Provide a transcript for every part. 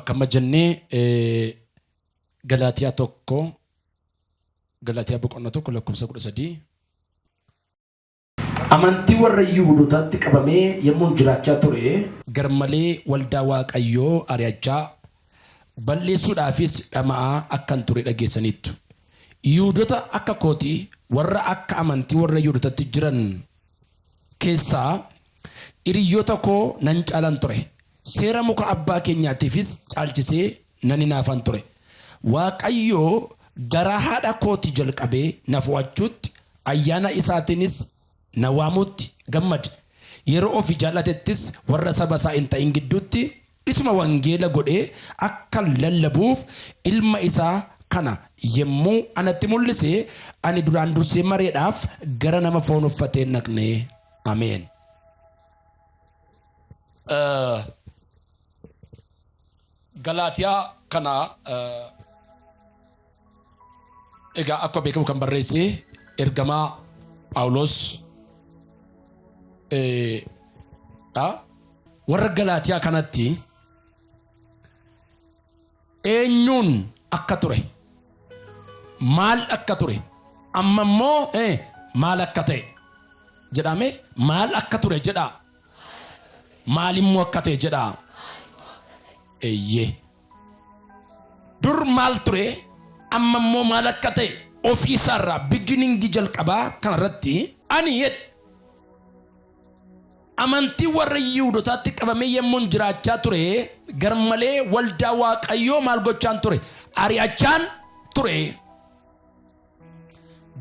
Bakka amma jennee Galaatiyaa 1 Galaatiyaa boqonnaa 1 lakkoofsa 13. Amantii warra Yihuudootaatti qabamee yommuun jiraachaa ture. Garmalee waldaa Waaqayyoo ari'achaa, balleessuudhaafis dhama'aa akkan ture dhageessaniittu. Yihuudota akka kootii warra akka amantii warra Yihuudotatti jiran keessaa hiriyyoota koo nan caalan ture. Seera muka abbaa keenyaatiifis caalchisee nan hinaafan ture. Waaqayyo garaa haadha kootii jalqabee na fo'achuutti, ayyaana isaatiinis na waamuutti gammade. Yeroo ofii jaallatettis warra saba isaa hin ta'in gidduutti isuma wangeela godhee akkan lallabuuf ilma isaa kana yommuu anatti mul'ise, ani duraan dursee mareedhaaf gara nama foon uffatee hin dhaqne. Ameen. Galaatiyaa kana egaa akkuma beekamu kan barreesse ergamaa Phaawulos dha. Warra Galaatiyaa kanatti eenyuun akka ture, maal akka ture, amma immoo maal akka ta'e jedhame maal akka ture jedhaa. Maal immoo akka ta'e jedhaa. Eeyyee. Dur maal ture, amma immoo maal akka ta'e ofii isaarraa beginning jalqabaa kanarratti ani jedhe amantii warra Yihuudotaatti qabamee yemmuun jiraachaa ture garmalee waldaa Waaqayyoo maal gochaan ture? Ari'achaan ture.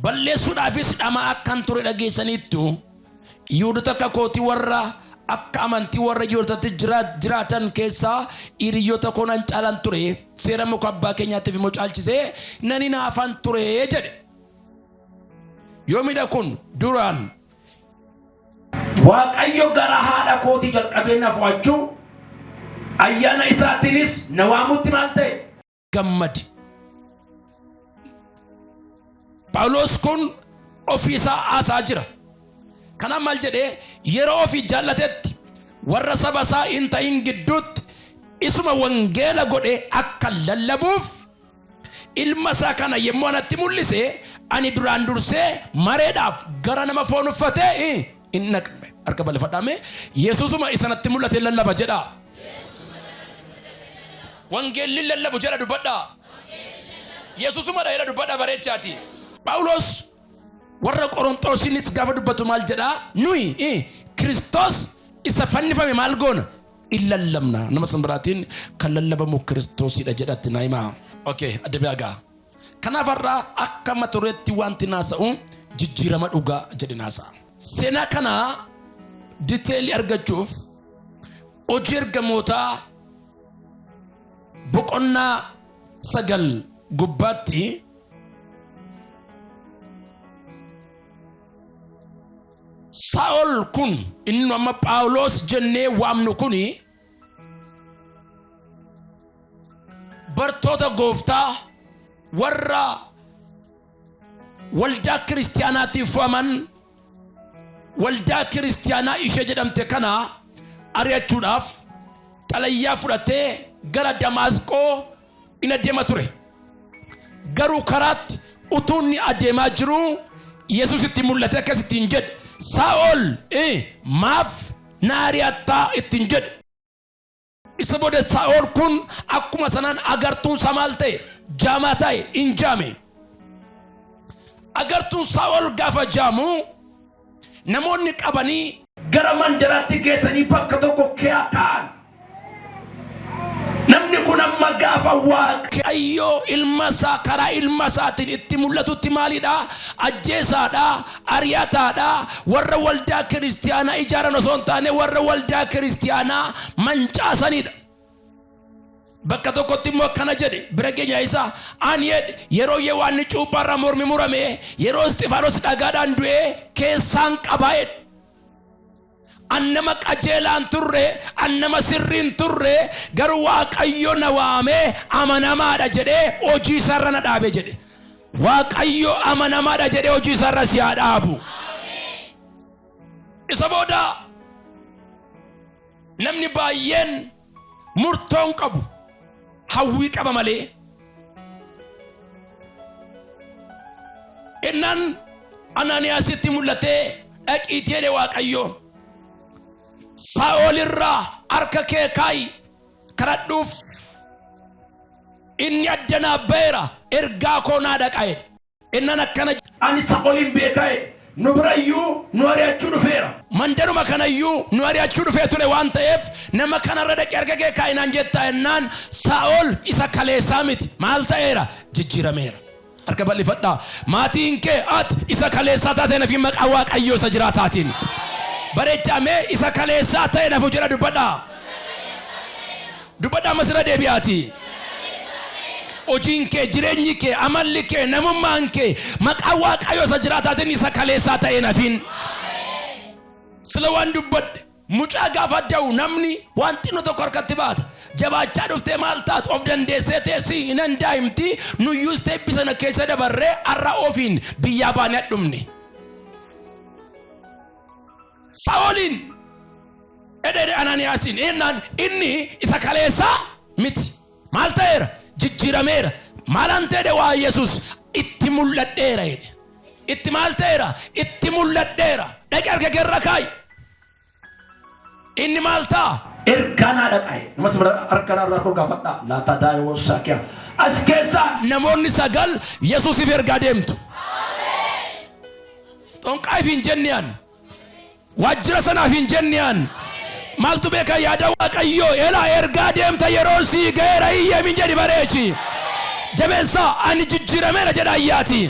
Balleessuudhaafis dhama'aa akkan ture dhageessaniittu. Yihuudota akka kootii warra akka amantii warra Yihuudotatti jiraatan keessaa hiriyyoota koo nan caalan ture. Seera muka abbaa keenyaatiif immoo caalchisee nan hinaafan ture jedhe. Yoomidha kun? Duraan. Waaqayyo gara haadha kootii jalqabee na fo'achuu, ayyaana isaatiinis na waamuutti maal ta'e? Gammade. Phaawulos kun ofii isaa haasaa jira. Kanaaf maal jedhee yeroo ofii jaallatetti warra saba isaa hin ta'in gidduutti isuma wangeela godhee akka lallabuuf ilma isaa kana yommuu anatti mul'ise ani duraan dursee mareedhaaf gara nama foon uffatee hin dhaqne. Harka bal'ifadhaa mee Yesuusuma isa natti mul'ate lallaba jedhaa. Wangeelli lallabu jedha dubbadhaa. Yesuusumadha jedha dubbadhaa bareechaati. Phaawulos warra Qoronxoosiinis gaafa dubbatu maal jedhaa? Nuyi Kiristoos isa fannifame maal goona? In lallabna. Nama san biraatiin kan lallabamu Kiristoosidha jedhatti naa himaa. Okay, adda biraa gaa. Kanaaf har'a akka mata dureetti wanti naasa'u jijjiirama dhugaa jedhe naasa'a. Seenaa kana diteelii argachuuf Hojii Ergamootaa boqonnaa 9 gubbaatti Saa'ol kun inni nu amma Phaawulos jennee waamnu kun bartoota gooftaa warra waldaa kiristiyaanaatiif fo'aman waldaa kiristiyaanaa ishee jedhamte kana ari'achuudhaaf xalayyaa fudhatee gara Damaasqoo in adeema ture. Garuu karaatti utuu inni adeemaa jiruu Yesuus itti mul'atee akkas ittiin jedhe, Saa'ol maaf na ari'attaa ittiin jedhe. Isa booda Saa'ol kun akkuma sanaan agartuun isaa maal ta'e? Jaamaa ta'e, in jaame. Agartuun Saa'ol gaafa jaamu namoonni qabanii. Gara mandaraatti geessanii bakka tokko kaa'an. Namni kun amma gaafa Waaqayyo ilma isaa karaa ilma isaatiin itti mul'atutti maalidha? Ajjeesaadha, ari'ataadha, warra waldaa kiristiyaanaa ijaaran osoo hin taane warra waldaa kiristiyaanaa mancaasanidha. Bakka tokkotti immoo akkana jedhe bira keenya isaa ani jedhe yeroo Yohaanni cuuphaarraa mormi murame yeroo Isxifaanos dhagaadhaan du'ee keessaan qabaa jedhe. An nama qajeelaa hin turre, an nama sirrii hin turre, garuu Waaqayyo na waamee amanamaadha jedhee hojii isaarra na dhaabe jedhe. Waaqayyo amanamaadha jedhee hojii isaarra si haa dhaabu. Isa booda namni baay'een murtoon qabu. Hawwii qaba malee. Innaan Anaaniyaasitti mul'atee dhaqiitii jedhe Waaqayyo. Saa'ol irraa harka kee kaa'i kadhadhuuf inni adda naaf ba'eera ergaa koo naa dhaqa jedhe. Innan akkana. Ani Sa'oliin beeka jedhe. Nu bira iyyuu nu ari'achuu dhufeera. Mandaruma kana iyyuu nu ari'achuu dhufee ture waan ta'eef nama kana irra dhaqi harka kee kaa'i naan jettaa jennaan Saa'ol isa kaleessaa miti. Maal ta'eera? Jijjiirameera. Harka bal'ifadhaa. Maatiin kee ati isa kaleessaa taatee nafi maqaa Waaqayyoo isa jiraataatiin. Bareechaa mee isa kaleessaa ta'e nafu jedha dubbadhaa. Dubbadhaa ammas irra deebi'aatii. Hojiin kee, jireenyi kee, amalli kee, namummaan kee maqaa Waaqayyoo isa jiraataatiin isa kaleessaa ta'e nafiin. Sila waan dubbadhe mucaa gaafa da'u namni waan xinnoo tokko harkatti baata. Jabaachaa dhuftee maal taatu of dandeessee teessi hin daa'imti nuyyuu isteeppi sana keessa dabarree har'a ofiin biyyaa baanee dhumne. Saa'oliin edede Anaaniyaasiin ennaan inni isa kaleessaa miti. Maal ta'eera? Jijjiirameera. Maalaan ta'e waa Yesuus itti mul'adheera jedhe. Itti maal ta'eera? Itti mul'adheera. Dhaqi harka keerra kaa'i. Inni maal ta'a? Ergaa naa dhaqa jedhe. Namas bira harka irraa ol gaafadhaa. Laataa daa'ima saakiyaa. As keessaa namoonni 9 Yesuusiif ergaa deemtu. Xonqaayiif hin jenne an. Waajjira sanaaf hin jenne an. Maaltu beeka yaada Waaqayyoo elaa ergaa deemta yeroon sii ga'eera iyyeemin jedhi bareechi. Jabeessaa ani jijjiirameera jedha ayyaati.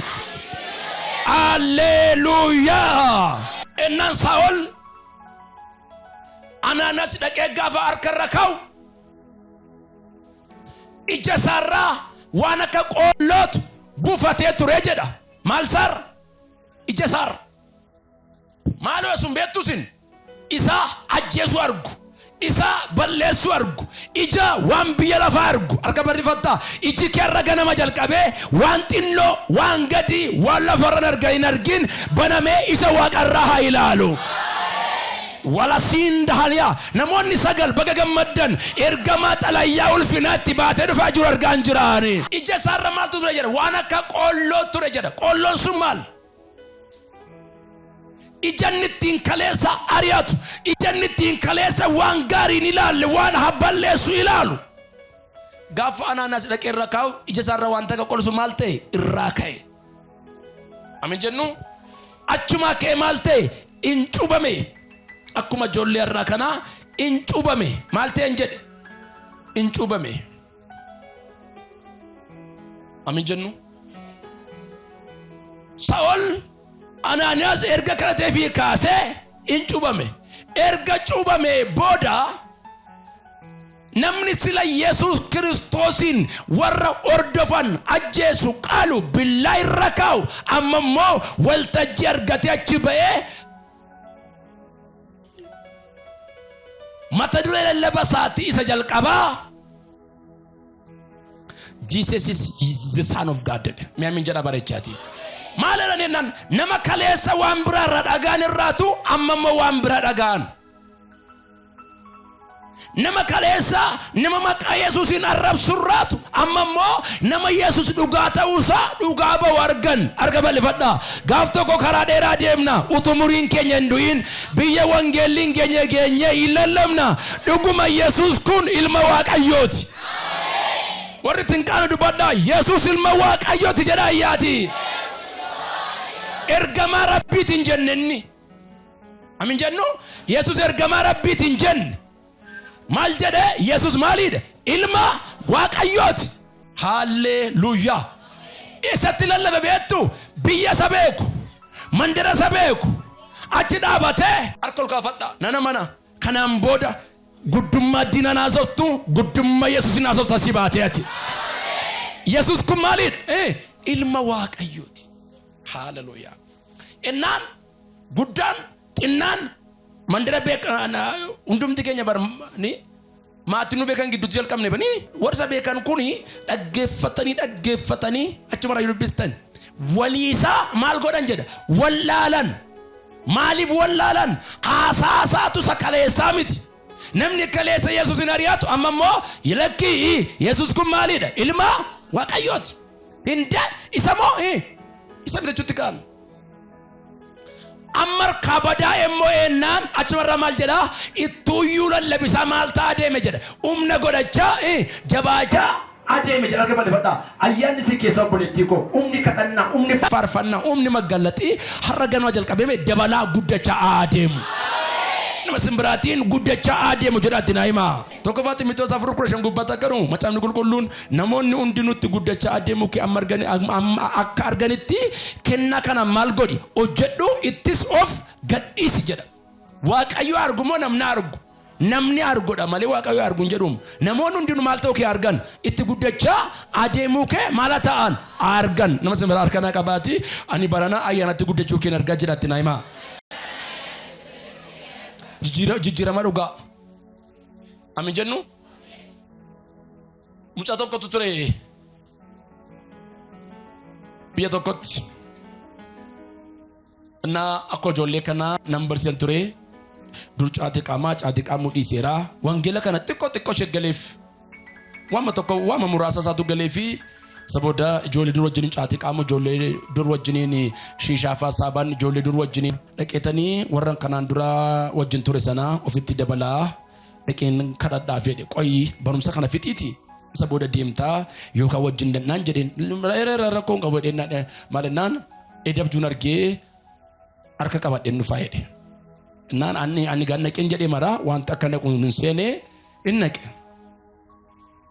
Alleluuyaa. Ennaan Saa'ol Anaanas dhaqee gaafa harka irra kaa'u ija isaarraa waan akka qoollootu buufatee ture jedha. Maal isaarra? Ija isaarra. Maaloo sun beektu isin? Isa ajjeesuu argu. Isa balleessuu argu. Ija waan biyya lafaa argu. Harka barrifattaa. Iji kee har'a ganama jalqabee waan xinnoo, waan gadii, waan lafarran arga hin argin banamee isa waaqarraa haa ilaalu. Walasiin dahaliyaa. Namoonni 9 baga gammaddan ergamaa xalayyaa ulfinaa itti baatee dhufaa jiru argaan jiraani. Ija isaarra maaltu ture jedha? Waan akka qoolloo ture jedha. Qoolloon sun maal? Ija inni ittiin kaleessa ari'atu, ija inni ittiin kaleessa waan gaarii hin ilaalle, waan balleessu ilaalu. Gaafa Anaanaas dhaqee irra kaa'u ija isaarra waan takka qolsu maal ta'e? Irraa ka'e. Amin jennu? Achumaa ka'e maal ta'e? In cuubame. Akkuma ijoollee irraa kanaa in cuubame. Maal ta'e hin jedhe? In cuubame. Amin jennu? Saa'ol Anaaniyaas erga kadhateefii kaasee in cuubame. Erga cuubame booda namni sila Yesuus Kiristoosiin warra hordofan ajjeesu qaalu billaa irra kaa'u amma immoo waltajjii argatee achi ba'ee mata duree lallaba isaatii isa jalqabaa Jesus is the son of God jedhe. Mee amiin jedha bareechaati. Maal jedhan jennaan nama kaleessa waan biraa irraa dhagaan irraatu amma immoo waan biraa dhagaan. Nama kaleessa nama maqaa Yesuusiin arrabsurraatu amma immoo nama Yesuus dhugaa ta'uusaa dhugaa ba'u argan arga bal'ifadha. Gaaf tokko karaa dheeraa deemna utuu muriin keenya hin du'in biyya wangeelli hin geenye geenyee hin lallabna. Dhuguma Yesuus kun ilma Waaqayyooti. Warri ittiin qaanu dubbadhaa Yesuus ilma Waaqayyooti jedha ayyaati. Ergamaa Rabbiiti hin jenne inni. Amin jennu Yesuus ergamaa Rabbiiti hin jenne. Maal jedhe Yesuus maaliidha? Ilma Waaqayyooti. Haalleluuyaa. Eessatti lallabe beektu? Biyya isa beeku. Mandara isa beeku. Achi dhaabatee harka ol kaafadhaa. Nana mana kanaan booda guddummaa diinaan haasoftu guddummaa Yesuusin haasoftu asii baatee ati. Yesuus kun maaliidha? Ilma Waaqayyooti. Haalleluuyaa. Innaan guddaan xinnaan mandara beekan hundumti keenya bar ni maatii nu beekan gidduutti jalqabne banii warra isa beekan kuni dhaggeeffatanii dhaggeeffatanii achuma irraa dubbistan waliisaa maal godhan jedha wallaalan. Maaliif wallaalan? Haasaasaatu isa kaleessaa miti. Namni kaleessa Yesuusin ari'atu amma immoo lakkii, Yesuus kun maalidha? Ilma Waaqayyooti. Hinde isa moo isa bitachuutti ka'an. Amma harkaa badaa immoo ennaan achumarraa maal jedhaa? Ittuuyyuu lallabisaa maal ta'aa deeme jedha. Humna godhachaa jabaachaa adeeme jedha. Harka bal'ifadhaa. Ayyaanni si keessa, obboleettii koo, humni kadhannaa, humni faarfannaa, humni maggallaxii har'a ganama jalqabee dabalaa guddachaa adeemu. Nama simbiraatiin guddachaa adeemu jedhaatti naa himaa. Tokkoffaa Ximitoos 4:15 gubbaatti akka dhumu Macaafni Qulqulluun, namoonni hundinutti guddachaa adeemuu kee amma argani akka arganitti kennaa kana maal godhi? Hojjedhu, ittis of gadhiisi jedha. Waaqayyo argu moo namni argu? Namni argodha malee Waaqayyo argu hin jedhuum. Namoonni hundinuu maal ta'uu kee argan? Itti guddachaa adeemuu kee maal haa ta'an? Argan. Nama simbira harkanaa qabaati. Ani barana ayyaanatti guddachuu keen argaa jiraatti naa himaa. Jijjiirama dhugaa. Amin jennu? Mucaa tokkotu ture biyya tokkotti. Innaa akka ijoollee kanaa nan barsiisan ture. Dur caatii qaamaa, caatii qaamuu dhiiseera. Wangeela kana xiqqoo xiqqoo ishee galeef. Waama tokko, waama muraasa isaatu galeefi isa booda ijoollee dur wajjiniin caatii qaamu, ijoollee dur wajjiniin shiishaa fa'aa saaban, ijoollee dur wajjiniin dhaqeetanii warra kanaan dura wajjin ture sana ofitti dabalaa dhaqeen kadhadhaaf jedhe. Qoyi, barumsa kana fixiiti isa booda deemtaa yookaan wajjin naan jedheen. Rakkoon qabu jedheen. Maal jennaan, edabjuun argee harka qabadheen dhufaa jedhe. Naan ani gaan naqeen jedhee mara wanta akka naqu hin seene in naqe.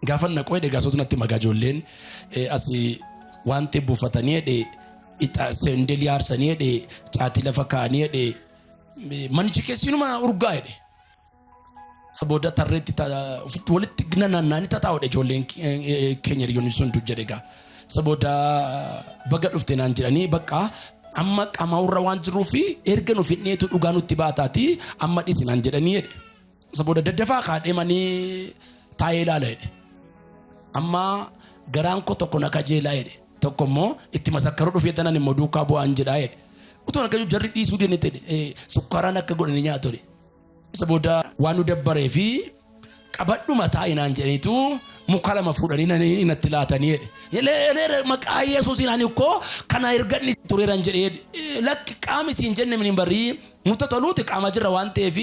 Gaafa naqu jedhe, gaasota natti magaa ijoolleen asii wanti buufatanii jedhe, seendelii aarsanii jedhe, caatii lafa kaa'anii jedhe, manichi keessinuma urgaa jedhe. Isa booda tarreetti walitti naanna'anii tataa'udha ijoolleen keenya, hiriyoonni sun jedhe egaa. Isa booda baga dhufte naan jedhanii, bakka amma qamaa'urra waan jirruu fi erga nu fidneetu dhugaa nutti baataati, amma dhisi naan jedhanii jedhe. Isa booda daddafaa kaadheemanii taa'ee ilaala jedhe. Amma garaan koo tokko na kajeelaa jedhe. Tokko immoo itti masakkaruu dhufee tanan immoo duukaa bu'aan jedhaa jedhe. Utuu akka jarri dhiisuu deemte sukkaaraan akka godhanii nyaatu jedhe. Isa booda waan nu dabbaree fi qabadhu mataa inaan jedhaniitu muka lama fuudhanii natti laatanii jedhe. Maqaa Yesuusiin ani koo kana erganni tureeran jedhee, lakki, qaami siin jenne mini barii muta toluuti qaama jirra waan ta'eef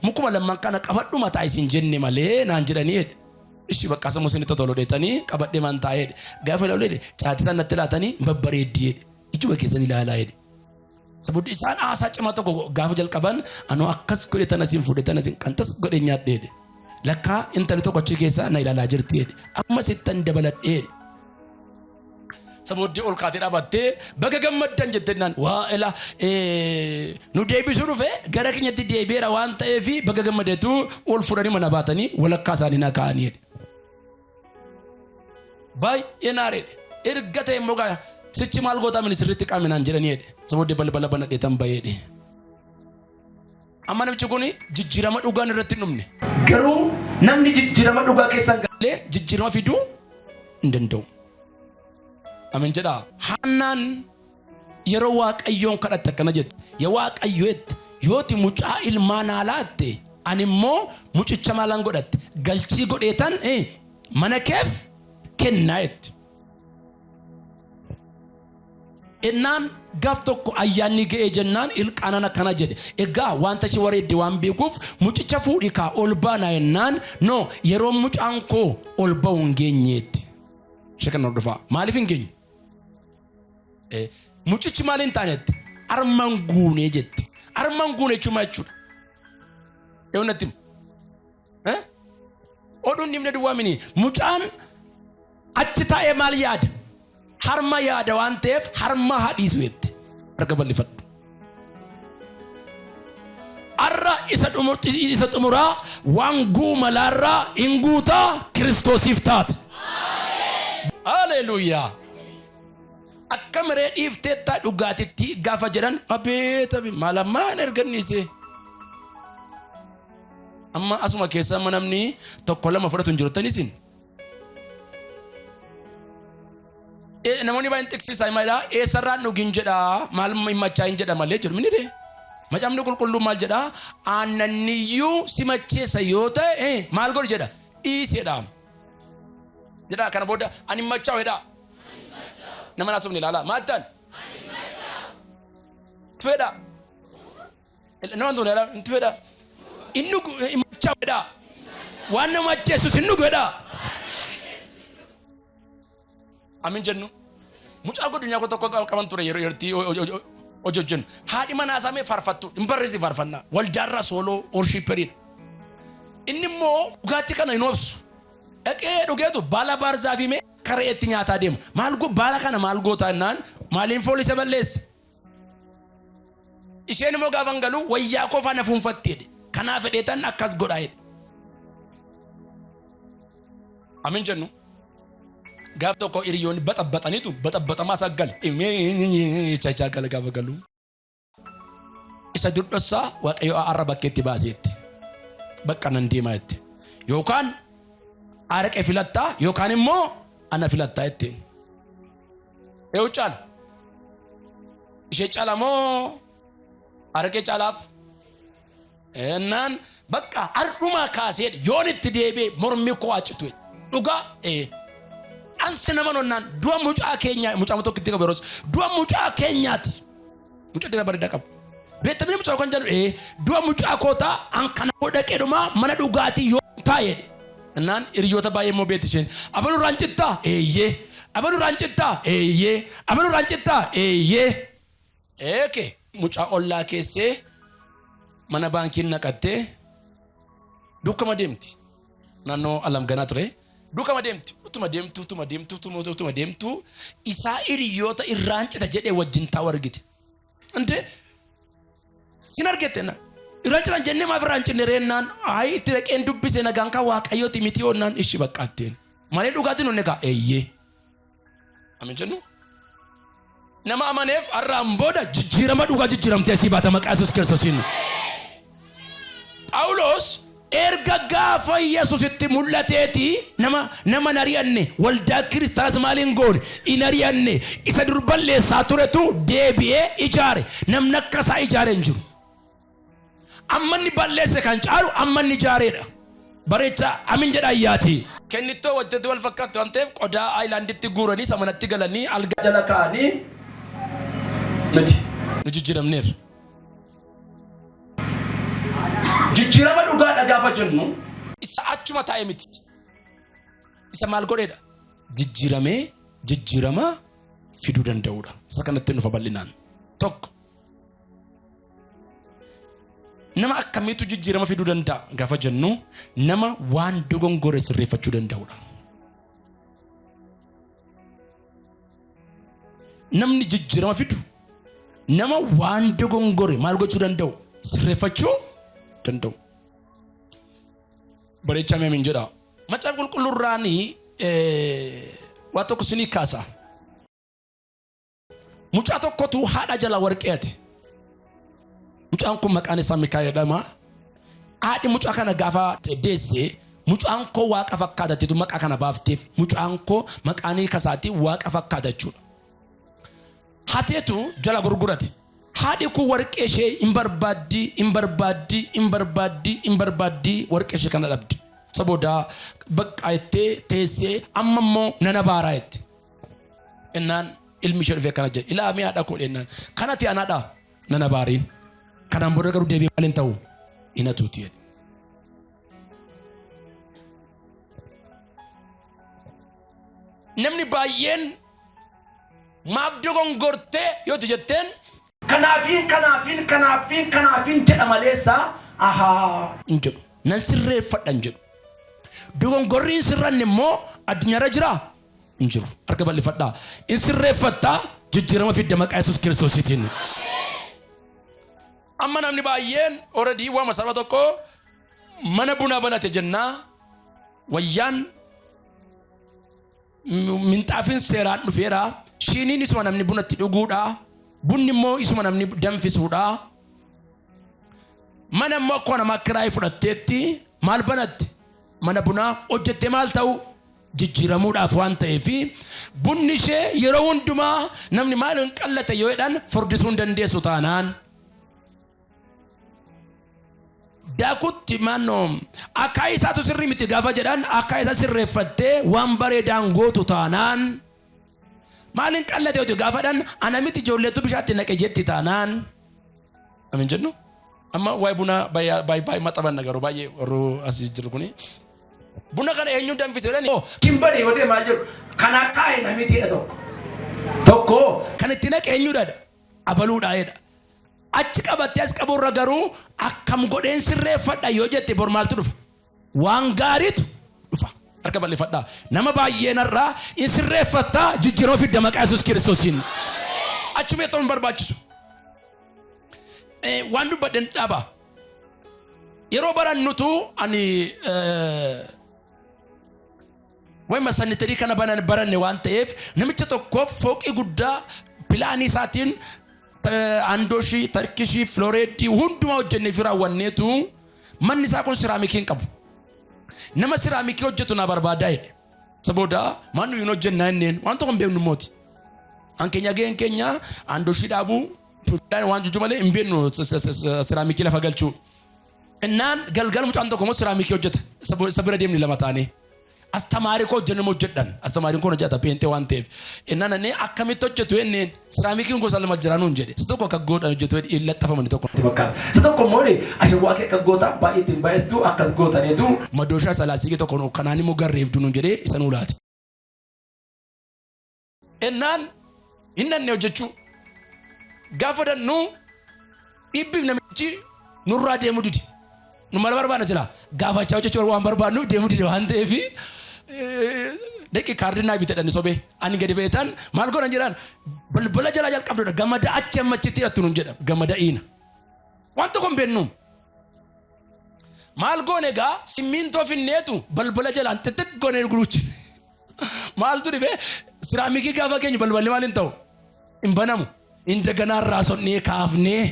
mukuma lamman kana qabadhu mataa isiin jenne malee naan jedhanii jedhe. Ishi bakka sammuu isinitti tolu dheetanii qabadhee maan taa'ee jedhe. Gaafa ilaalu jedhe, caatii isaan natti laatanii babbareeddii jedhe. Ijuma keessan ilaalaa jedhe. Sababii isaan haasaa cimaa tokko gaafa jalqaban anoo akkas godhe, tana siin fuudhe, tana siin qantas godhe nyaadhe jedhe. Lakkaa intalli tokko achi keessa na ilaalaa jirti jedhe. Amma sittan dabaladhee jedhe. Sabooddee ol kaatee dhaabattee baga gammaddan jettee naan waa ila nu deebisuu dhufe, gara keenyatti deebi'eera waan ta'eef baga gammadeetu ol fuudhanii mana baatanii walakkaa isaanii na kaa'anii jedhe. Baay'ee naareedha. Erga ta'e immoo gaa sichi maal gootaa mini sirriitti qaami naan jedhanii jedhe. Sabooddee balbala banadhee tan bahee jedhe. Amma namichi kun jijjiirama dhugaan irratti hin dhumne. Garuu namni jijjiirama dhugaa keessan galee jijjiirama fiduu hin danda'u. Amin jedhaa. Haannaan yeroo Waaqayyoon kadhatte akkana jette. Yaa Waaqayyo jette, yooti mucaa ilmaa naa laatte, ani immoo mucicha maalan godhatte? Galchii godheetan mana keef kennaa jette. Ennaan gaaf tokko ayyaanni ga'ee jennaan Ilqaanaan akkana jedhe. Egaa wanta ishee wareedde waan beekuuf, mucicha fuudhi kaa ol baanaa jennaan, no, yeroo mucaan koo ol ba'u hin geenyeetti. Ishee kana hordofaa. Maaliif hin geenye? Mucichi maal hin taanetti? Arman guunee jette. Arman guune jechuun maal jechuudha? Yoo natti himu. Oduun dhimna duwwaa mini. Mucaan achi taa'ee maal yaada? Harma yaada waan ta'eef harma haadhiisu jette. Harka bal'ifadhu. Har'a isa xumuraa waan guumalaarraa hin guutaa Kiristoosiif taate. Haleluuyaa. Akka miree dhiifteettaa dhugaatitti gaafa jedhan, abeet abe maal ammaan erganniise. Amma asuma keessa amma namni tokko lama fudhatu hin jirtan isin. Namoonni baay'een xiqsiisaa himadha. Eessarraan dhugin jedha, maal himmachaa hin jedha malee jedhu minire. Macaafni qulqulluun maal jedhaa? Aannanniyyuu si macheessa yoo ta'e maal godhu jedha? Dhiisi jedha. Jedhaa kana booda ani hin machaa'u jedhaa. Nama naasofne ilaalaa. Maal ta'an? Tufedha. Nama tun ilaalaa. Tufedha. Inni dhugu hin machaa'u jedhaa. Waan nama macheessus hin dhugu jedhaa. Amin jennu. Mucaa godinyaa koo tokko qaban ture yeroo yertii hojii hojjennu. Haadhi manaa isaa mee faarfattu hin barreessi faarfannaa. Waldaarraa sooloo worshiipperiidha. Inni immoo dhugaatii kana hin obsu. Dhaqee dhugeetu baala baarzaafii mee akka re'eetti nyaataa deema. Maal baala kana maal gootaa jennaan maaliin foolii isa balleessa? Isheen immoo gaafan galu wayyaa koo faana fuunfatti jedhe. Kanaaf jedheetan akkas godhaa jedhe. Amin jennu. Gaaf tokko hiriyoonni baxabbaxaniitu baxabbaxamaa isaa gala. Jechaa gala gaafa galu. Isa durdhossaa Waaqayyo arra bakkeetti baaseetti. Bakka nan deemaa jette. Yookaan araqee filattaa yookaan immoo ana filattaa jetteen. Eewu caala? Ishee caala moo araqee caalaaf? Ennaan bakka har'umaa kaasee yoon itti deebi'e mormi koo haa citu. Dhugaa ee. Ansi nama nonnaan du'a mucaa keenyaa mucaa tokkitti qabu yeroos du'a mucaa keenyaati. Mucaa dheeraa bareedaa qabu. Beektamni mucaa kan jedhu ee du'a mucaa kootaa an kana dhaqee dhumaa mana dhugaatii yoo taa'e jedhe. Innaan hiriyoota baay'ee immoo beekti isheen. Abaluu irraan cittaa? Eeyyee. Abaluu irraan cittaa? Eeyyee. Abaluu irraan cittaa? Eeyyee. Eeke mucaa ollaa keessee mana baankiin naqattee duukama deemti. Naannoo Alamganaa ture. Duukama deemti. Utuma deemtu, utuma deemtu, utuma utuma deemtu isaa hiriyoota irraan cita jedhee wajjin taa'u argite. Inde sin argette na. Irraan citan jennee maaf irraan cinne reennaan ayi itti dhaqeen dubbise nagaan kan waaqayyooti miti onnaan ishi baqqaatteen. Malee dhugaatiin onne kaa eeyyee. Amin jennu. Nama amaneef har'aan booda jijjiirama dhugaa jijjiiramtee asii baata maqaa Yesuus Kiristoosiin. Phaawulos erga gaafa Yesuusitti mul'ateeti nama nama hin ari'anne waldaa kiristaanaas maal hin goone hin ari'anne isa dur balleessaa turetu deebi'ee ijaare namni akka isaa ijaare hin jiru. Amma inni balleesse kan caalu amma inni ijaareedha. Bareechaa amin jedha ayyaatii. Kennittoo wajjatti wal fakkaatti waan ta'eef qodaa aayilaanditti guuranii isa manatti galanii algaa jala kaa'anii miti. Nu jijjiiramneerra. Jijjiirama dhugaadha gaafa jennu. Isa achuma taa'e miti. Isa maal godheedha? Jijjiiramee jijjiirama fiduu danda'uudha. Isa kanatti dhufa bal'inaan. Tokko. Nama akkamiitu jijjiirama fiduu danda'a gaafa jennu nama waan dogongore sirreeffachuu danda'udha. Namni jijjiirama fidu nama waan dogongore maal gochuu danda'u sirreeffachuu danda'u. Bareechaa mee amiin jedhaa. Macaafa qulqulluurraanii waa tokko isinii kaasa. Mucaa tokkotu haadha jalaa warqee hate. Mucaan kun maqaan isaa Mikaa'el jedhama. Haadhi mucaa kana gaafa deesse mucaan koo waaqa fakkaata jetteetu maqaa kana baafteef. Mucaan koo maqaan hiika isaatii waaqa fakkaata jechuudha. Hateetu jala gurgurate. Haadhi kun warqee ishee hin barbaaddi, hin barbaaddi, hin barbaaddi, hin barbaaddi warqee ishee kana dhabde. Isa booda baqqaa jettee teessee amma immoo nan abaaraa jette. Ennaan ilmi ishee dhufee akkana jedhe. Ilaa mee haadha koo jennaan. Kanati anadha nan abaariin. Kanaan booda garuu deebi'ee maal hin ta'u? Hin hatuuti jedhe. Namni baay'een maaf dogongortee yoo itti jetteen. Kanaafiin kanaafiin kanaafiin kanaafiin jedha maleessa ahaa. Hin jedhu. Nan sirreeffadha hin jedhu. Dogongorri hin sirranne immoo addunyaarra jiraa? Hin jiru. Harka bal'ifadhaa. In sirreeffatta jijjiirama fidda maqaa Yesuus Kiristoosiitiin. Amma namni baay'een already waama saba tokko mana bunaa banate jennaa wayyaan minxaafiin seeraan dhufeera. Shiiniin isuma namni buna itti dhuguudha. Bunni immoo isuma namni danfisuudha. Mana immoo akkuma namaa kiraayii fudhatteetti maal banatte? Mana bunaa hojjettee maal ta'u? Jijjiiramuudhaaf waan ta'eef bunni ishee yeroo hundumaa namni maal hin qallate yoo jedhan furdisuu hin dandeessu taanaan. Daakutti maannoo akaayii isaatu sirrii miti gaafa jedhan akaayii isaa sirreeffattee waan bareedaan gootu taanaan maaliin qallate hojii gaafa jedhan ana miti ijoolleetu bishaatti naqe jetti taanaan. Amin jennu amma waa'ee bunaa baay'ee baay'ee maxxabanna garuu baay'ee warri asii jiru kuni buna kana eenyuun danfise jedhani. Hin bade yoo ta'e maal jedhu kan akaa'e namitiidha tokko. Tokko. Kan itti naqe eenyudha abaluudha jedha. Achi qabattee as qabuurra garuu akkam godheen sirreeffadha yoo jette bor maaltu dhufa? Waan gaariitu dhufa. Harka bal'ifadhaa. Nama baay'een har'aa in sirreeffattaa jijjiirama fidda maqaa Yesuus Kiristoosiin. Achuma ta'uun barbaachisu. Waan dubbadhen dhaba. Yeroo barannutu ani wayima sanitarii kana banan baranne waan ta'eef namicha tokkoof fooqii guddaa pilaanii isaatiin andooshii, tarkishii, filooreeddii hundumaa hojjennee fi raawwanneetu manni isaa kun siraamikii hin qabu. Nama siraamikii hojjetu naa barbaadaa jedhe. Isa booda maal nuyi hin hojjennaa jenneen waan tokko hin beeknu mooti. An keenya gaheen keenya andoshii dhaabuu waan jechuu malee hin beeknu siraamikii lafa galchuu. Innaan galgala mucaan tokko immoo siraamikii hojjeta. Isa bira deemni lama taanee. Astamaarii koo hojjennu immoo hojjedhan. Astamaariin koo hojjeta peenxee waan ta'eef. Innaan ani akkamitti hojjetu jenneen siraamikiin gosa lama jira nuun jedhe. Isa tokko akka godhan hojjetu hin laxxafamani tokko. Fakkaata. Isa tokko immoo ashawwaa kee akka goota baay'ee ittiin baay'istu akkas gootaneetu. Madooshaa salaasii tokko kanaan immoo garreefdu nuun jedhee isa nuu laate. Ennaan hin nanne hojjechuu. Gaafa dannu dhibbiif namichi nurraa deemuu dide. Nu mala barbaadna silaa gaafachaa hojjechuu waan barbaadnuuf deemuu dide waan ta'eef dhaqi kaardii naa bitadha inni sobee. Ani gadi ba'eetaan maal godhan jedhaan balbala jalaa jalqabdudha gamada achi amma achitti hidhattu nuun jedha gamada iina. Waan tokko hin beeknu. Maal goone egaa simmiintoo finneetu balbala jalaan xixiq goonee guruuchi. Maaltu dhibe siraamikii gaafa keenyu balballi maal hin ta'u hin banamu. Indaganaa irraa sonnee kaafnee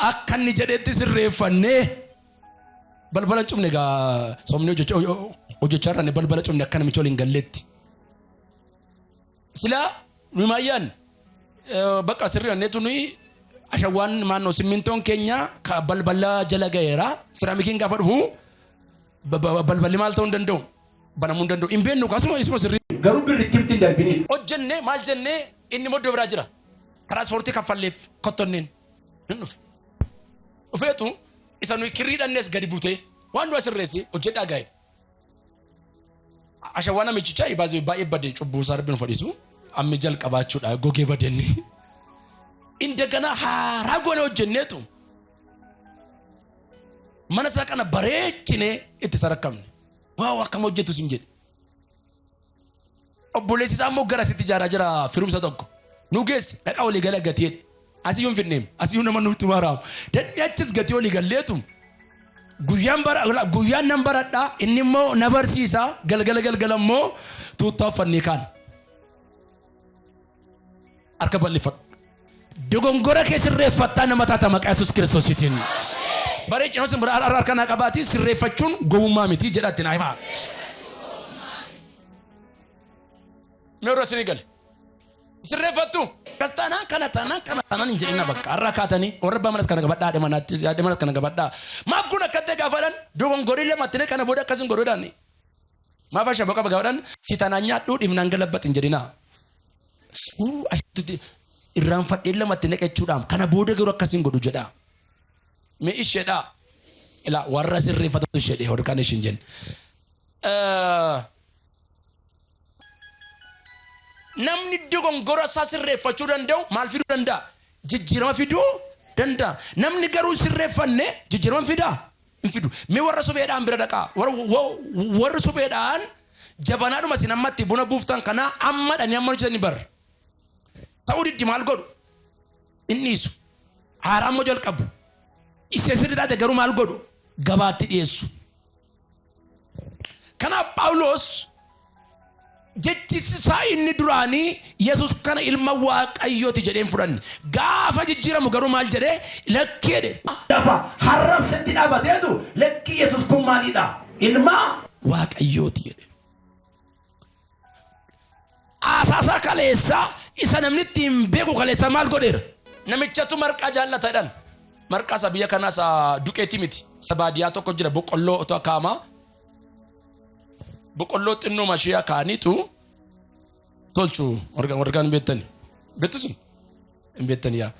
akka inni jedhetti sirreeffannee balbala hin cufne egaa somnee hojjechaa irraa balbala cufne akka namichi ol hin galletti. Silaa nuyi maayyaan bakka sirrii anneetu nuyi ashawwaan maannoo simmintoon keenya balbala jala ga'eera. Siraamikiin gaafa dhufu balballi maal ta'uu hin danda'u banamuu hin danda'u hin beeknu kasuma isuma sirrii. Garuu birritti hin darbiniidha. Hojjenne maal jennee inni immoo iddoo biraa jira. Tiraanspoortii kaffalleef kottonneen hin dhufe. Dhufeetu isa nuyi kirrii dhannees gadi butee waan du'a sirreesse hojjedhaa gaa'e. Ashawwaa namichichaa baay'ee baay'ee bade cubbuu isaa rabbi nu fadhisu ammi jalqabaachuudha gogee badenni. Indagana haaraa goone hojjenneetu mana isaa kana bareechinee itti sarakkamne. Waaw akkam hojjetu sin jedhe. Obboleessi isaa immoo gara asitti ijaaraa jira firumsa tokko. Nu geesse dhaqaa walii gala gatii jedhe. Asiyyuu hin fidneem asiyyuu nama nutti maraam. Dadni achis gatii walii galleetu guyyaan bara guyyaan nan baradhaa inni immoo na barsiisa galgala galgala immoo tuuttaa uffannee kaan. Harka bal'ifadhu. Dogongora kee sirreeffattaa nama taata maqaa Yesuus Kiristoosiitiin. Bareechina sin bira harka naa qabaati sirreeffachuun gowwummaa miti jedha itti naa himaa. Mee warra isinii gale. Sirreeffattu. Akkas taanaan kana taanaan kana taanaan hin jedhina bakka har'a kaatanii warra abbaa manas kana qabadhaa haadha manaattis haadha manas kana qabadhaa. Maaf kun akka ta'e gaafa jedhan dogongorii lamatti kana booda akkas hin godhu jedhani. Maaf ashaboo qaba gaafa jedhan si tanaan nyaadhuu dhifnaan galabbati hin jedhinaa. Uu irraanfadheen lamatti naqachuudhaam kana booda garuu akkas hin godhu jedhaa. Mee isheedhaa. Ilaa warra sirreeffatatu isheedhe warri kaan ishiin jenne. Namni dogongora isaa sirreeffachuu danda'u maal fiduu danda'a? Jijjiirama fiduu danda'a. Namni garuu hin sirreeffanne jijjiirama hin fidaa? Hin fidu. Mee warra supheedhaan bira dhaqaa. Warri supheedhaan jabanaadhuma isin amma itti buna buuftan kanaa amma dhanii amma hojjetanii bar. Ta'uu diddi maal godhu? Hin dhiisu. Haaraa immoo jalqabu. Ishee sirrii taate garuu maal godhu? Gabaatti dhiyeessu. Kanaaf Phaawulos jechi isaa inni duraanii Yesus kana ilma Waaqayyooti jedhee hin fudhanne. Gaafa jijjiiramu garuu maal jedhee lakkii jedhe. Lafa harrabsetti dhaabateetu lakkii Yesus kun maalidha? Ilma. Waaqayyooti jedhe. Haasaasaa kaleessaa isa namni ittiin beeku kaleessaa maal godheera? Namichatu marqaa jaallata jedhan. Marqaa isa biyya kanaa isa duqeetii miti. Isa baadiyyaa tokko jira boqqolloo otoo akaa'ama. Boqqolloo xinnoo ishee akaa'aniitu tolchu warra kaan beektani. Beektu sun? Hin beektani yaa.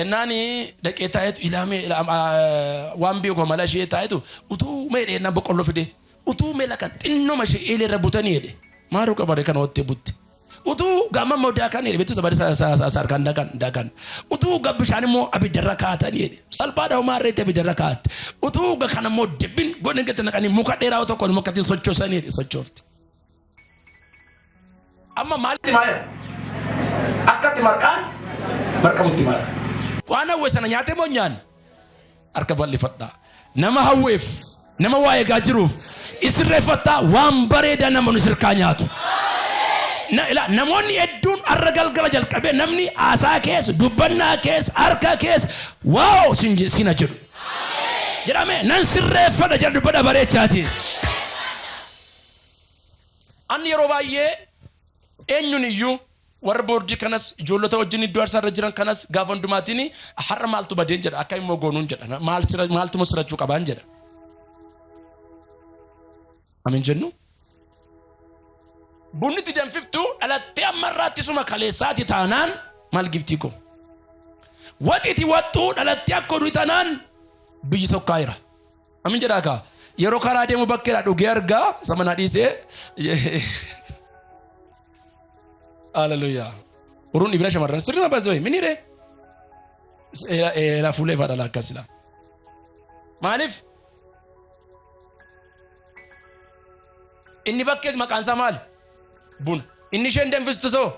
Ennaani dhaqee taa'etu ilaamee waan beeku amala ishee taa'etu utuu mee dheennaa boqqolloo fide utuu mee lakan xinnoo ishee eelee irra butanii jedhe. Maaluu qabare kana wattee butte. Utuu gama immoo daakan jedhe beektu sabari sarkaan daakan daakan. Utuu ga bishaan immoo abiddarra kaa'atanii jedhe. Salphaadha homaa irreetti abiddarra kaa'atte. Utuu ga kana immoo debbin godhin gatti naqanii muka dheeraa tokko immoo akkatti sochoosanii jedhe sochoofte. Amma maalitti maayera? Akkatti marqaan marqamutti maayera. Waan hawwe sana nyaatee moo nyaanne? Harka bal'ifadhaa. Nama hawweef, nama waa eegaa jiruuf isirreeffattaa waan bareedaa namoonni sirkaa nyaatu. Namoonni hedduun har'a galgala jalqabee namni haasaa keessa, dubbannaa keessa, harka keessa wow sina jedhu. Jedhame nan sirreeffadha jedha dubbadha bareechaati. Anni yeroo baay'ee eenyuun iyyuu warra boordii kanas ijoollota wajjin iddoo aarsaa irra jiran kanas gaafa hundumaatiin har'a maaltu badeen jedha akka immoo goonuun jedha maaltu immoo sirachuu qabaan jedha. Amin jennu. Bunni itti danfiftu dhalattee amma irraatti suma kaleessaati taanaan maal giftii koo. Waxiiti waxxuu dhalattee akka oduu taanaan biyyi sokkaa'eera. Amin jedhaa kaa. Yeroo karaa deemu bakkeedhaa dhugee argaa isa manaa dhiisee. Haleluuyaa. Uruun dhibina shamarran sirrii baasee minire. Eelaa fuulee faadha akkas laa. Maaliif? Inni bakkees maqaan isaa maali? Buna. Inni isheen danfistu soo?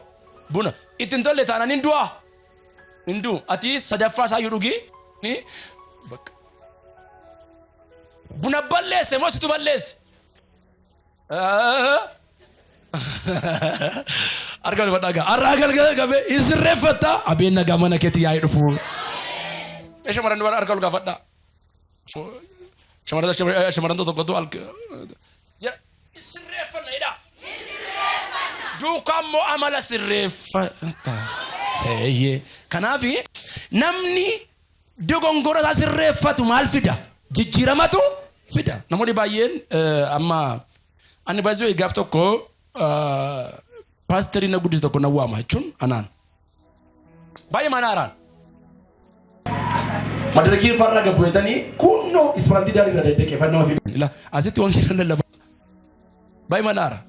Buna. Itti hin tolle taanaan hin du'aa? Hin du'u. Ati sadaffaa isaa iyyuu dhugi. Bakka. Buna balleesse moo situ balleesse? Harka wal fadhaa gaa. Har'aa galgala qabee hin sirreeffatta. Abeen nagaa mana keetti yaa'ee dhufu. Mee shamarran dubara harka ol gaafadhaa. Shamarran tokkotu sirreeffanna jedhaa. Duukaa immoo amala sirreeffata. Kanaaf namni dogongora isaa sirreeffatu maal fida? Jijjiiramatu fida. Namoonni baay'een amma ani baay'ee gaaf tokko paasterii na guddisu tokko na waama jechuun anaan. Baay'ee mana haaraan. Madarakii farra gabbu'etanii kunnoo ispaaltii daarii irra deddeeqeeffannoo fi. Asitti wangeela lallabaa. Baay'ee mana haara.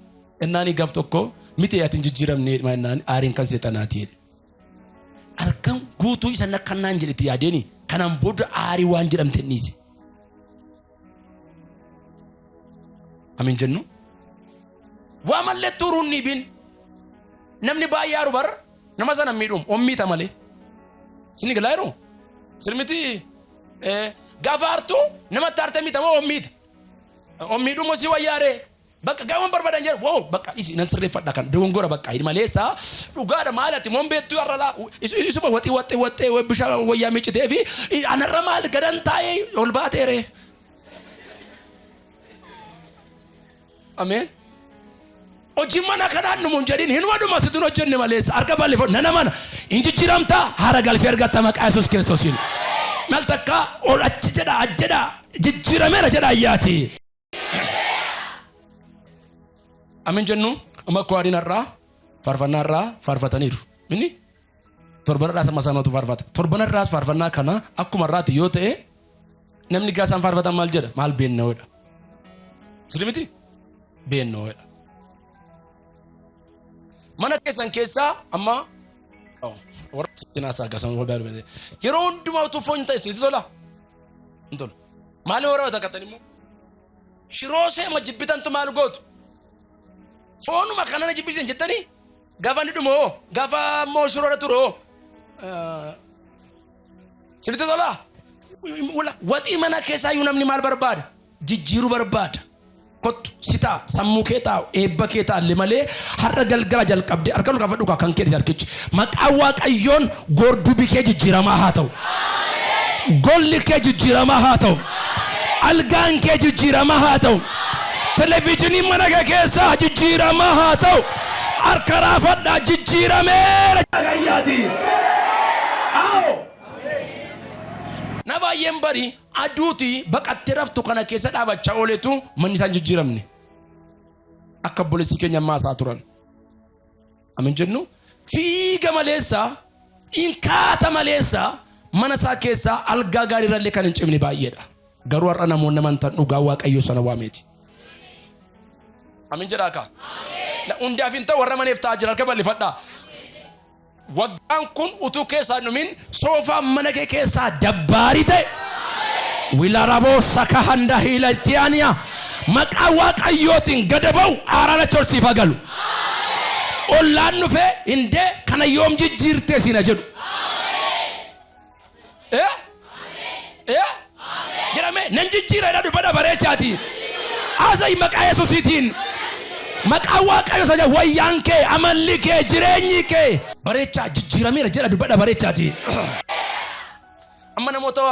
Innaanii gaaf tokko miti ati hin jijjiiramne innaan aariin kan seexanaati jedhe. Halkan guutuu isa nakkannaan jedhetti yaadeeni kanaan booda aarii waan jedhamte hin dhiise. Amin jennu. Waa mallee turuun ni bin. Namni baay'ee aaru bar nama sana miidhuum ommiita malee. Sini galaa yeroo sirmiti gaafa aartu namatti aarte miita moo ommiita. Ommiidhumoo si wayyaaree. Bakka gaafa barbaadan jedhu wow bakka isi nan sirreeffadha kan dogongora bakka hin maleessa dhugaadha maal ati moon beektu har'a laa isuma waxii waxxee waxxee bishaan wayyaa miccitee fi anarra maal gadan taa'ee ol baateere. Ameen. Hojii mana kanaan dhumu hin jedhin hin waduma situn hojjenne maleessa harka bal'ifadhu nana mana hin jijjiiramta haara galfee argatta maqaa Yesuus Kiristoosiin. Mal takka ol achi jedha jedha jijjiirameera jedha ayyaati. Amin jennu amma kwaariin har'aa faarfannaa har'aa faarfataniiru. Inni torban har'aas amma isaanatu faarfata. Torban har'aas faarfannaa kana akkuma har'aati yoo ta'e namni gaasaan faarfatan maal jedha? Maal beenna'oodha. Sirrii miti? Beenna'oodha. Mana keessan keessaa amma warra sinaasaa gaasaan yeroo hundumaa utuu foon ta'e isinitti tola? Hin tolu. Maali warra takkatan immoo? Shiroo seema jibbitantu maal gootu? Foonuma kana na jibbisiisan jettanii gaafa inni dhumu hoo gaafa immoo shiroodha ture hoo sinitti tolaa? Waxii mana keessaa iyyuu namni maal barbaada? Jijjiiruu barbaada. Kottu si ta'a sammuu kee taa'u eebba kee ta'a malee har'a galgala jalqabdee harka ol kaafadhu kan kee harkichi maqaa Waaqayyoon goordubi kee jijjiiramaa haa ta'u. Golli kee jijjiiramaa haa ta'u. Algaan kee jijjiiramaa haa ta'u. Televezyiiniin mana kee keessaa jijjiiramaa haa ta'u. Harka raafadhaa jijjiirameera. Na baay'ee. baay'een bari aduuti baqattee raftu kana keessa dhaabachaa ooletu manni isaan jijjiiramne. Akka obboleessi keenya ammaa isaa turan. Amin jennu fiiga maleessa inkaata maleessa mana isaa keessaa algaa gaarii irrallee kan hin cimne baay'eedha. Garuu har'a namoonni amantan dhugaa Waaqayyoo sana waameeti. Amin jedhaa kaa. Hundaaf hin ta'u warra maneef ta'aa jira harka bal'ifadhaa. Waggaan kun utuu keessaa hin dhumin soofaan mana kee keessaa dabbaarii ta'e. Wilaraboo saka handa hiila itti aaniyaa. Maqaa Waaqayyootiin gada ba'u aaraan achi ol siif haa galu. Ollaan dhufee hindee kana yoom jijjiirtee siin haa jedhu. Eh? Eh? Jedhame nan jijjiira jedha dubbadha bareechaati. Haasa'ii maqaa Yesuusiitiin. Maqaa Waaqayyo isa jedhu wayyaan kee, amalli kee, jireenyi kee. Bareechaa jijjiirameera jedha dubbadha bareechaati. Amma namoota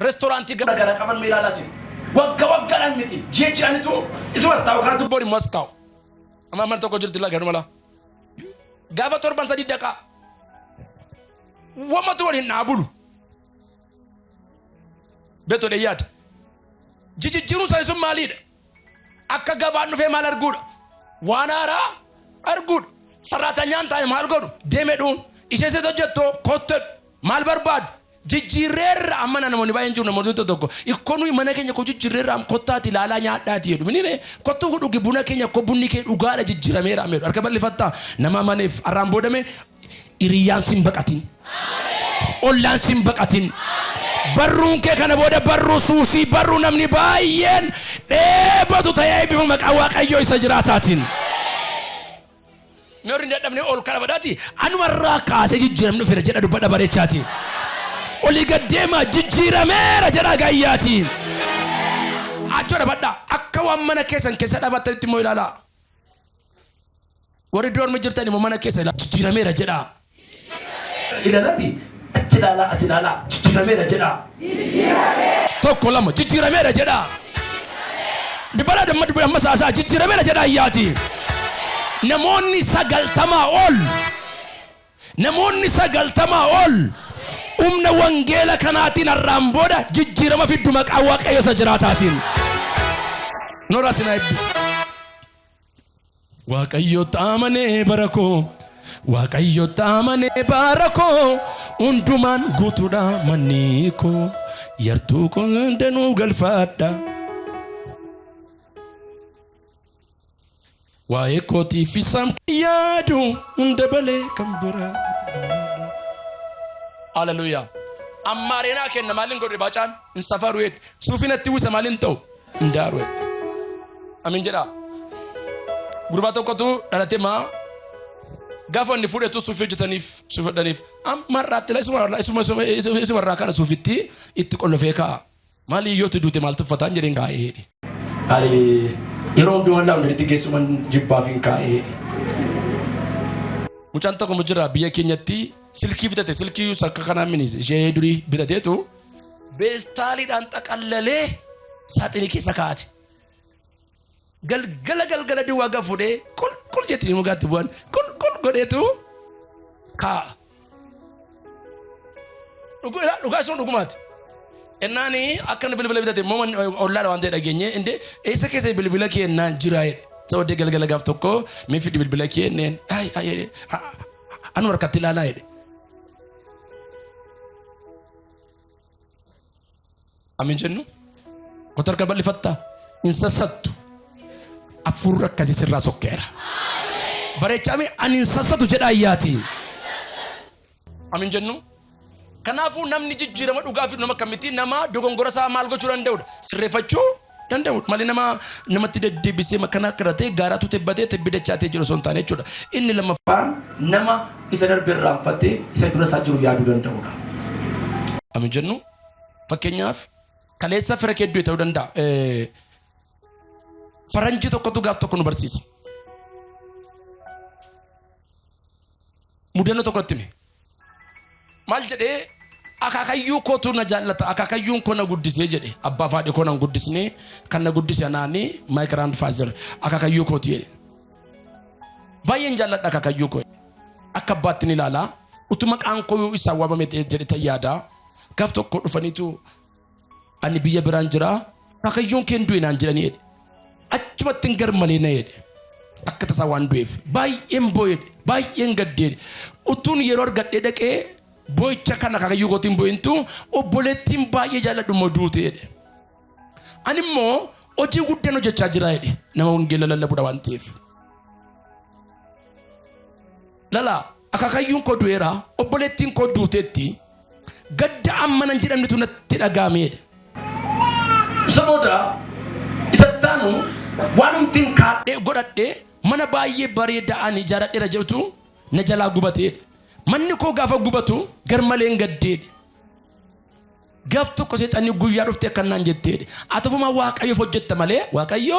reestooraantii gara gara qaban mee ilaalaa isin. Wagga waggaadhaan miti ji'a ji'anitu isumas taa'u kanatu bori immoo as kaa'u. Amma mana tokko jirti laa ganuma laa. Gaafa torban sadii dhaqaa. Wamatu waliin dhaabulu. Beektu jedhee yaada. Jijijjiiruun isaanii sun maaliidha? Akka gabaan dhufee maal arguudha? Waan haaraa arguudha. Sarraatanyaan taa'e maal godhu? Deemedhuun. Ishee ishee hojjettoo kottu maal barbaadu? Jijjiirreerra amma namoonni baay'een jiru namoonni tokko tokko ikkoo nuyi mana keenya koo jijjiirreerra am kottaati ilaalaa nyaadhaati jedhu minire kottuu dhugi buna keenya koo bunni kee dhugaadha jijjiirameera am jedhu harka bal'ifattaa nama amaneef har'aan boodame hiriyyaan sin baqatin ollaan sin baqatin barruun kee kana booda barruu suusii barruu namni baay'een dheebotu ta'ee eebbifamu maqaa Waaqayyoo isa jiraataatiin. Mee warri hin dadhabne ol kana badhaati anumarraa kaasee jijjiiramni dhufeera jedha dubbadha bareechaati. Olii gad deemaa jijjiirameera jedha gayyaati. Achoo dhabadhaa akka waan mana keessan keessa dhabattanitti immoo ilaalaa. Warri doormi jirtan immoo mana keessa ilaalaa jijjiirameera jedhaa. Ilaalati achi ilaalaa as ilaalaa jijjiirameera jedhaa. Tokko lama jijjiirameera jedhaa. Dubbadhaa damma dubbadhaa amma saasaa jijjiirameera jedhaa ayyaati. Namoonni 90 ol namoonni 90 ol humna wangeela kanaatiin har'aan booda jijjiirama fiddu maqaa Waaqayyo isa jiraataatiin. Noraa sinaa eebbisu. Waaqayyotti amanee bara koo Waaqayyotti amanee bara koo hundumaan guutuudha manni koo yartuu koo danuu galfadha. Waa'ee kootiif isaan yaadu hunda balee kan biraa. Haleluuyaa. Ammaareenaa kenna maaliin godhe baacaan hin safaru jedhe suufiin natti uwwisa maaliin ta'u hin daaru jedhe. Amin jedhaa. Gurbaa tokkotu dhalate maa gaafa inni fuudhetu suufii hojjetaniif suufii hodhaniif amma har'aatti isuma isuma isuma irraa kana suufitti itti qollofee kaa'a. Maali yoo itti duute maal tuffataan jedheen kaa'ee jedhe. Ani yeroo hundumaa laawunderiitti geessuman jibbaaf hin kaa'ee jedhe. Mucaan tokko jira biyya keenyatti silkii bitate silkii akka kanaa mini ishee durii bitateetu beestaaliidhaan xaqallalee saaxinii keessa kaa'ate. Galgala galgala duwwaa gad fuudhee qul qul jetti mukaatti bu'an qul qul godheetu kaa'a. Dhugaa sun dhugumaati. Ennaani akka inni bilbila bitate immoo ollaadha waan ta'e dhageenye inde eessa keessa bilbila kee ennaan jira jedhe. Isa galgala gaaf tokko mee fidi bilbila kee enneen ay ay jedhe anuma harkatti ilaalaa jedhe. Amin jennu kota harka bal'ifattaa hin sassattu hafuurri akkasii sirraa sokkeera. Bareechaame ani hin sassatu jedha ayyaati. Amin jennu. Kanaafuu namni jijjiirama dhugaa fidu nama akkamitti nama dogongora isaa maal gochuu danda'udha sirreeffachuu danda'udha malee nama namatti deddeebisee makana akka gaaraatu tebbatee tebbi dachaatee jiru osoo hin taane jechuudha. Inni lammaffaan nama isa darbe irraanfatee isa dura isaa jiru yaaduu danda'udha. Amin jennu fakkeenyaaf kaleessa fira kee du'e ta'uu danda'a. Faranjii tokkotu gaaf tokko nu barsiisa. Mudannoo tokkotti hime. Maal jedhee akaakayyuu kootu na jaallata akaakayyuun koo na guddisee jedhe abbaa fi haadhi koo na hin guddisne kan na guddise anaani my grandfather akaakayyuu kooti jedhe. Baay'een jaalladha akaakayyuu koo akka abbaatti ni ilaala utuu maqaan koo isaan waamame jedhe tan yaada gaaf tokko dhufaniitu Ani biyya biraan jira. Akaakayyuun kee hin du'e naan jedhanii jedhe. Achumatti hin garmalee na jedhe. Akka tasaa waan du'eef. Baay'een boo'e jedhe. Baay'een gadde jedhe. Utuun yeroo argadhee dhaqee boo'icha kana akaakayyuu kootiin boo'intu obboleettiin baay'ee jaalladhu immoo duute jedhe. Ani immoo hojii guddaan hojjechaa jira jedhe. Nama wangeela lallabudha waan ta'eef. Lala akaakayyuun koo du'eera, obboleettiin koo duuteetti, gadda amma nan jedhamnetu natti dhaga'ame jedhe. Isa booda isa itti aanu waanumtin kaadhee godhadhe mana baay'ee bareedaa ani ijaaradheera jedhutu na jalaa gubate jedhe. Manni koo gaafa gubatu garmaleen gadde jedhe. Gaaf tokko seexanni guyyaa dhuftee akkan naan jettee jedhe. Ati ofumaa Waaqayyoof hojjetta malee Waaqayyo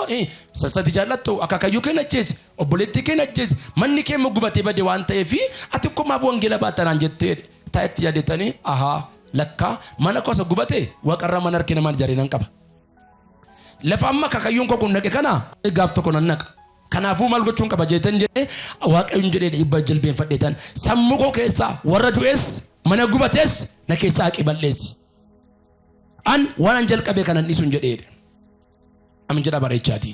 sassati jaallattu akaakayyuu kee ajjeese obboleettii kee ajjeese manni kee immoo gubatee bade waan ta'eef ati kumaaf wangeela baatta naan jettee jedhe. Taa'ee itti yaadetanii ahaa lakkaa mana koo isa gubate waaqarraa mana harki namaan ijaaree nan qaba. Lafa amma akaakayyuun koo kun dhaqe kana gaaf tokko nan naqa. Kanaafuu maal gochuun qaba jeetan jedhee Waaqayyoon jedhee dhibba jilbeenfadheetan sammuu koo keessaa warra du'es mana gubates na keessaa haqi balleessi. An waan an jalqabe kanan dhiisuun jedhee. Amin jedhaa bareechaatii.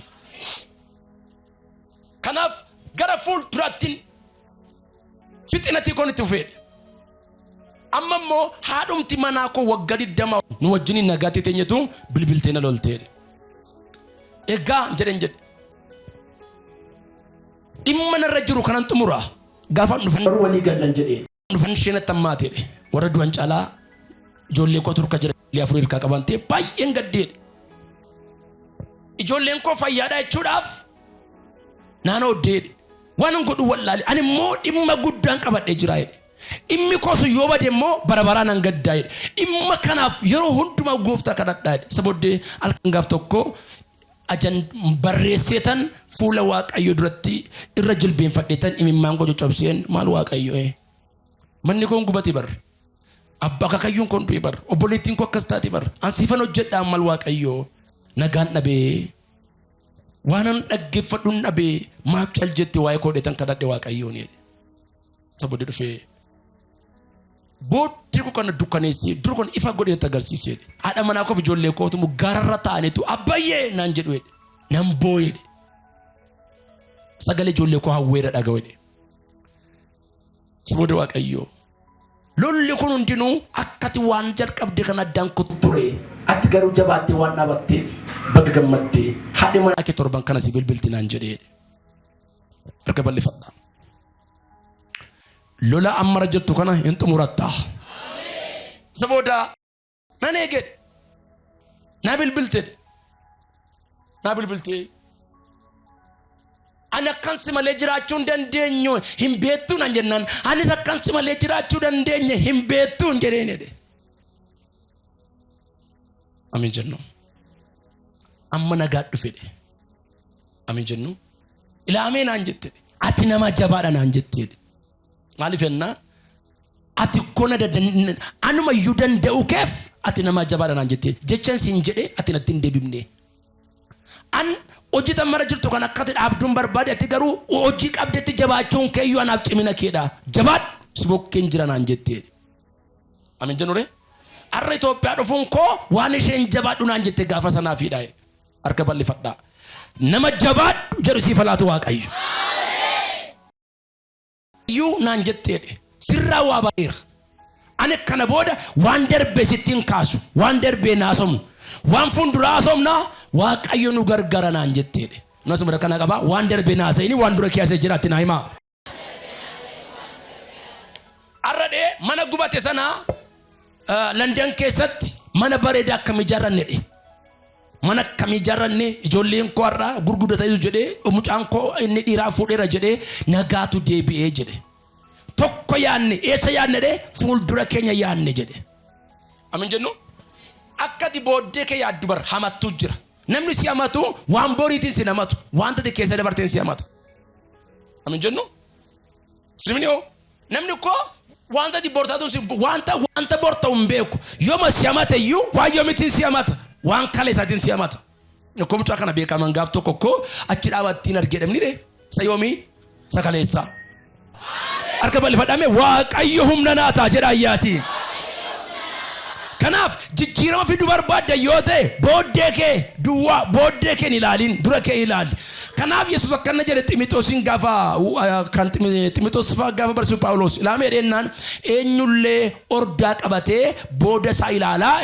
Kanaaf gara fuulduraattiin fixinatii koon itti fufeedha. Amma immoo haadhumti manaa koo waggaa 20 nu wajjiniin nagaatti teenyetu bilbiltee na lolteedha. Egaa jedhen jedhe. Dhimma narra jiru kanan xumura. Gaafa dhufan Garuu walii gallan jedhee. dhufan ishee natti hammaateedha. Warra du'an caalaa ijoollee koo turka jira ijoollee afurii hirkaa qaban ta'e baay'een gaddeedha. Ijoolleen koo fayyaadha jechuudhaaf naan ooddeedha. Waan godhu wallaale ani immoo dhimma guddaan qabadhee jira jedhe. Dhimmi koo sun yoo bade immoo bara baraa nan gaddaa jedhe. Dhimma kanaaf yeroo hundumaa gooftaa kadhadhaa jedhe. Isa booddee halkan gaaf tokko ajan barreesseetan fuula Waaqayyo duratti irra jilbeenfadheetan imimmaan koo coccobseen maal Waaqayyo ee. Manni koon gubate bar. Abba akaakayyuun koon du'e bar. Obboleettiin koo akkas taate bar. An siifan hojjedhaa maal Waaqayyo. Nagaan dhabee. Waanan dhaggeeffadhuun dhabee maaf cal jette waa'ee koo dheetan kadhadhe Waaqayyoon jedhe. Isa booddee dhufee booddee koo kana dukkaneessee dur kun ifa godhee natti agarsiisee jedhe. Haadha manaa koof ijoollee kootu gaararra taa'aniitu abbayyee naan jedhu jedhe. Nan boo'e jedhe. Sagalee ijoollee koo hawweera dhaga'u jedhe. Isa booda Waaqayyoo lolli kun hundinuu akkati waan jalqabde kan addaan kutu ture ati garuu jabaattee waan dhaabatteef baga gammaddee haadhi manaa kee torban kana si bilbilti naan jedhee harka bal'ifadha. Lola ammara jirtu kana hin xumuratta. Isa booda nan eegedhe. Naa bilbiltedhe. Naa bilbiltee. Ani akkan si malee jiraachuu hin dandeenyu hin beektuu naan jennaan anis akkan si malee jiraachuu dandeenye hin beektuu hin jedheen jedhe. Amiin jennu. Amma nagaa dhufedhe. Amiin jennu. Ilaamee naan jette. Ati nama jabaadha naan jette. Maaliif jennaan ati kona anuma iyyuu danda'u keef ati nama jabaadha naan jette. Jechan siin jedhe ati natti hin deebifne. An hojii tan mara jirtu kan akka ati dhaabduun barbaade ati garuu hojii qabdetti jabaachuun kee iyyuu anaaf cimina keedha. Jabaadhu si bokkeen jira naan jette. Amiin jennu ree. Har'a Itoophiyaa dhufuun koo waan isheen jabaadhu naan jette gaafa sanaafiidha. Harka bal'ifadhaa. Nama jabaadhu jedhu siif laatu Waaqayyo. Iyyuu naan jetteedhe. Sirraa waa bareera. Ani kana booda waan darbe sitti hin kaasu. Waan darbee naasomu. Waan fuulduraa haasofnaa Waaqayyo nu gargaara naan jetteedhe. Nasuma kana qaba waan darbee naasa'ini waan dura keessa jiraatti naa himaa. Har'a mana gubate sana London keessatti mana bareedaa akkamii ijaarranne dhe. Mana akkamii ijaarranne ijoolleen koo har'a gurguddataniiru jedhee mucaan koo inni dhiiraa fuudheera jedhee nagaatu deebi'ee jedhe. Tokko yaanne eessa yaanne dhe fuuldura keenya yaanne jedhe. Amin jennu akka ati booddee kee yaaddu bar hamattuu jira. Namni si hamatu waan boriitiin si hamatu wanta ati keessa dabarteen si hamata. Amin jennu Sirmini hoo namni koo wanta ati bortaatu si wanta wanta borta'u hin beeku. Yooma si hamate iyyuu waan yoomitiin si hamata waan kale isaatiin si hamata. Akkoo mucaa kana beekaman gaaf tokko koo achi dhaabattiin argee dhabni ree isa yoomii isa kaleessaa. Harka bal'ifadhame Waaqayyo humna naa ta'a jedha ayyaati. Kanaaf jijjiirama fiduu barbaadda yoo ta'e booddee kee duwwaa booddee kee hin ilaalin dura kee ilaali. Kanaaf Yesuus akkana jedhe Ximixoosiin gaafa kan Ximixoos fa'aa gaafa barsiisu Phaawulos ilaamee jedhennaan eenyullee ordaa qabatee booda isaa ilaalaa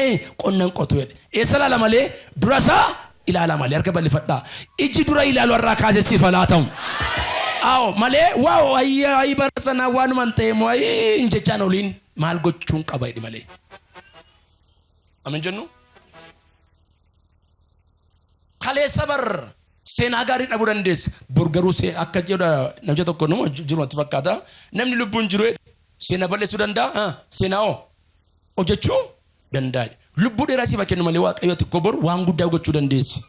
qonna hin qotu jedhe. Eessa ilaala malee dura isaa ilaala malee harka bal'ifadhaa. Iji dura ilaalu har'aa kaasee siif haa laatamu. Awo malee waaw ayyi ayyi bara sanaa waanuma hin ta'e moo ayyi hin jechaan oliin maal gochuun qaba jedhi malee. Amin jennu. Kaleessa bar seenaa gaarii dhabuu dandeessa. Bor garuu akka jedha namicha tokko nama jiru natti fakkaata. Namni lubbuun jiru seenaa balleessuu danda'a. Seenaa hoo hojjechuu danda'a. Lubbuu dheeraa siif haa kennu malee Waaqayyo ati koo bor waan guddaa gochuu dandeessi.